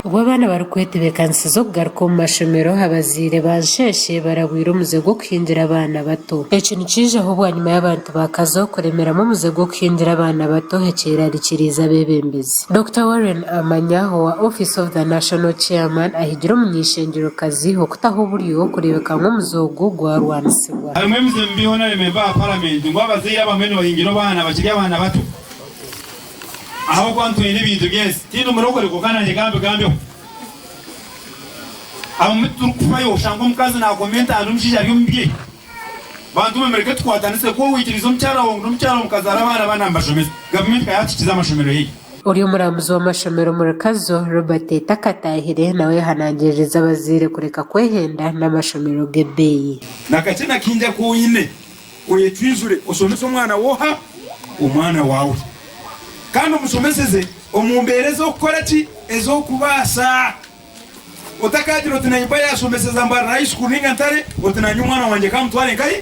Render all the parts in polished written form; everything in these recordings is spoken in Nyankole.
Obu abaana barikwetebeekanisiza okugaruka omu mashomero, abazaire ba Nsheshe barabwire omuze gw'okuhingira abaana bato. Eki nikiijaho bwanyima y'abantu ba Kazo kuremeramu omuze gw'okuhingira abaana bato ekyerarikiriize abeebembezi. Dokita Warren Amanya owa Office of the National Chairman ahigire omuny'eishengyerokazi okutaho oburyo kureebeka ngu omuze ogu gwarwanisibwa. Harimu emize mibi hoona remember aha paramenti ngu abazaire abamwe nibahingira abaana bakiri abaana bato. Ahabw'okuba nitwenda ebintu by'ensi. Tindi murokore kwonka nanye kambigambeho. Abamwe titurikufayo oshanga omukazi nakoma entanda omushaija ari omu bye. Bantu mwe mureke tukwatanise ku owikiriza omukyara wawe ngu n'omukyara wawe mukazaara abaana abaana nibashomesa. Gavumenti ka yatukiza amashomero haihi. Ori omurambuzi w'amashomero omuri Kazo, Robert Takatahire nawe yahanangiririza abazaire kureka kwehenda n'amashomero g'ebeeyi. Nakakye na kaingi aku oine. Oyecwijure oshomese omwana w'oha? Omwana waawe. Kandi omushomeseze omu mbeera ez'okukora ki? Ez'okubaasa. Otakaagira oti naanye mba yaashomeseza Mbarara High School nainga Ntare, oti naanye omwana wangye kamutware nkahi?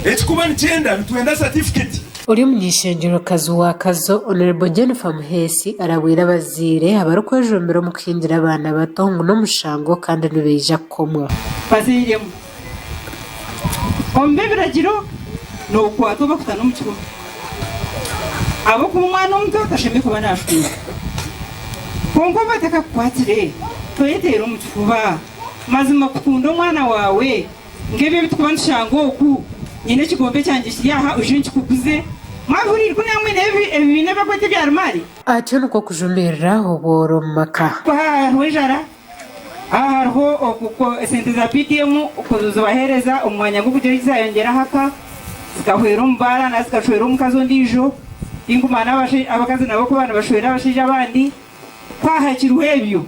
Ekikuba nikyenda, nitwenda satifiketi. Ori omuny'eishengyerokazi wa Kazo, Honourable Jennifer Muheesi arabwire abazaire abarikwejumbira omu kuhingira abaana bato ngu n'omushango kandi nibaija kukomwa. Bazairemu. Omu by'ebiragiro nookwatwa bakutana omu kihumi ahabw'okuba omwana omuto tashemereire kuba naashweera. Kwonka obu batakakukwatire, toyeteera omu kifuba. Mazima kukunda omwana waawe nk'ebi ebi turikuba nitushanga oku, nyine ekigombe kyangye kiri aha oije nkikuguze. Mwabihuriire ku naamwe ebibiina ebi barikweta ebya rimaari? Atyo nikwo kujumirira obworo omu maka. Ku hariho enjara, Aha hariho esente za PTM kuzibaheereza omu mwanya gw'okugira eki zayongyera aha ka, zikahwera omu baara nainga zikashwera omukazi ondiijo, tinkumanya abakazi nabo ku baaba nibashwera abashaija abandi. Ku hahakiriho ebyo,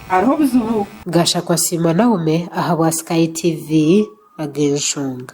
hariho obuzibu. Gashakwa Asiimwa Naume ahabwa Sky TV ag'enshonga.